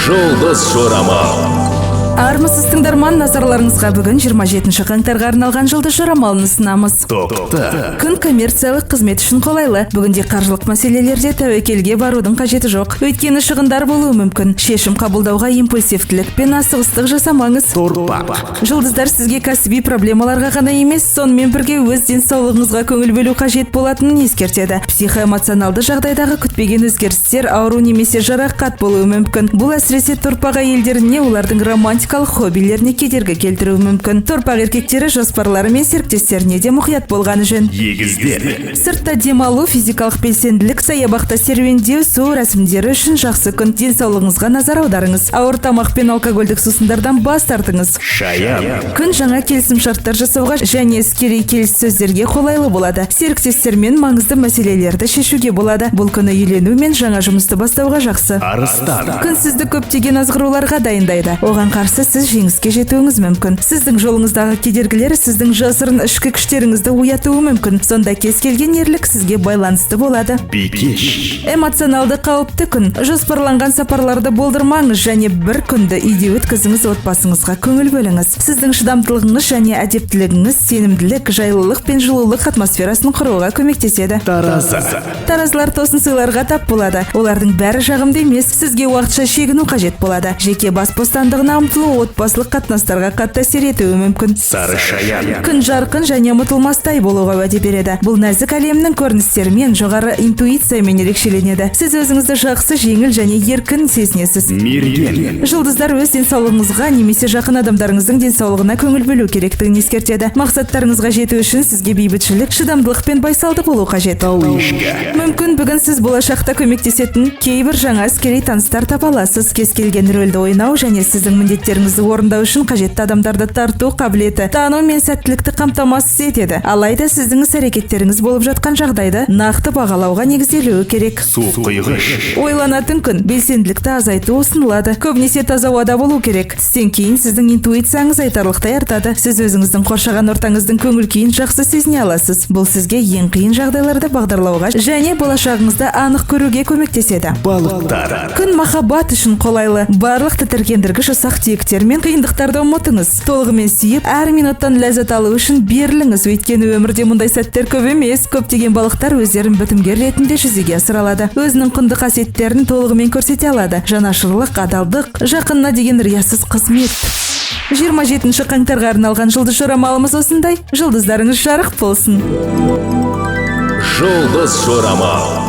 Жұлдыз жорамал. Армысыз, тыңдарман! Назарларыңызға бүгін 27 қаңтарға арналған жұлдыз жорамалын ұсынамыз. Тоқты. Күн коммерциялық қызмет үшін қолайлы. Бүгінде қаржылық мәселелерде тәуекелге барудың қажеті жоқ, өйткені шығындар болуы мүмкін. Шешім қабылдауға импульсивтілік пен асығыстық жасамаңыз. Торпақ. Жұлдыздар сізге кәсіби проблемаларға ғана емес, сонымен бірге өз денсаулығыңызға көңіл бөлу қажет болатынын ескертеді. Психоэмоционалды жағдайдағы күтпеген өзгерістер ауру немесе жарақат болуы мүмкін. Бұл әсіресе торпақ әйелдеріне, олардың романтикалық хоббилеріне кедергі келтіруі мүмкін. Торпақ еркектері жоспарлары мен серіктестеріне де мұқият болғаны жөн. Егіздер. Сыртта демалу, физикалық белсенділік, саябақта серуендеу, су рәсімдері үшін жақсы күн. Денсаулығыңызға назар аударыңыз. Ауыр тамақ пен алкогольдік сусындардан бас тартыңыз. Шаян. Күн жаңа келісімшарттар жасауға және іскери келіссөздерге қолайлы болады. Серіктестермен маңызды мәселелерді шешуге болады. Бұл күні үйлену мен жаңа жұмысты бастауға жақсы. Арыстан. Күн сізді көптеген азғыруларға дайындайды. Оған қарсы сіз жеңіске жетуіңіз мүмкін. Сіздің жолыңыздағы кедергілер сіздің жасырын ішкі күштеріңізді оятуы мүмкін. Сонда кез келген ерлік сізге байланысты болады. Бикеш. Эмоционалды қауіпті күн. Жоспарланған сапарларды болдырмаңыз және бір күнді үйде өткізіңіз, отбасыңызға көңіл бөліңіз. Сіздің шыдамдылығыңыз және әдептілігіңіз сенімділік, жайлылық пен жылулық атмосферасын құруға көмектеседі. Таразы. Таразылар тосын сыйларға тап болады. Олардың бәрі жағымды емес. Сізге уақытша шегіну қажет болады. Жеке бас бостандығына ұмтылу отбасылық қатынастарға қатты әсер етуі мүмкін. Сары шаян. Күн жарқын және ұмытылмастай болуға уәде береді. Бұл нәзік әлемнің көріністерімен, жоғары интуициямен ерекшеленеді. Сіз өзіңізді жақсы, жеңіл және еркін сезінесіз. Мерген. Жұлдыздар өз денсаулығыңызға немесе жақын адамдарыңыздың денсаулығына көңіл бөлу керектігін ескертеді. Мақсаттарыңызға жету үшін сізге бейбітшілік, шыдамдылық пен байсалды болу қажет. Тау ешкі. Мүмкін, бүгін сіз болашақта көмектесетін кейбір жаңа іскери таныстар таба аласыз. Кез келген рөлді ойнау және сіздің міндеттеріңізді орындау үшін қажетті адамдарды тарту қабілеті тану мен сәттілікті қамтамасыз етеді. Алайда сіздің іс әрекеттеріңіз болып жатқан жағдайды нақты бағалауға негізделуі керек. Су құйғыш. Ойланатын күн. Белсенділікті азайту ұсынылады. Көбінесе таза ауада болу керек. Түстен кейін сіздің интуицияңыз айтарлықтай артады. Сіз өзіңіздің қоршаған ортаңыздың көңіл күйін жақсы сезіне аласыз. Бұл сізге ең қиын жағдайларды бағдарлауға және болашағыңызды анық көруге көмектеседі. Балықтар. Күн махаббат үшін қолайлы. Барлық тітіркендіргіш ұсақ түйектер мен қиындықтарды ұмытыңыз. Толығымен сүйіп, әр минуттан ләззат алу үшін беріліңіз, өйткені өмірде мұндай сәттер көп емес. Көптеген балықтар өздерін бітімгер ретінде жүзеге асыра алады. Өзінің құнды қасиеттерін толығымен көрсете алады. Жанашырлық, адалдық, жақынына деген риясыз қызмет. 27 қаңтарға арналған жұлдыз жорамалымыз осындай. Жұлдыздарыңыз жарық болсын. Жұлдыз жорамал.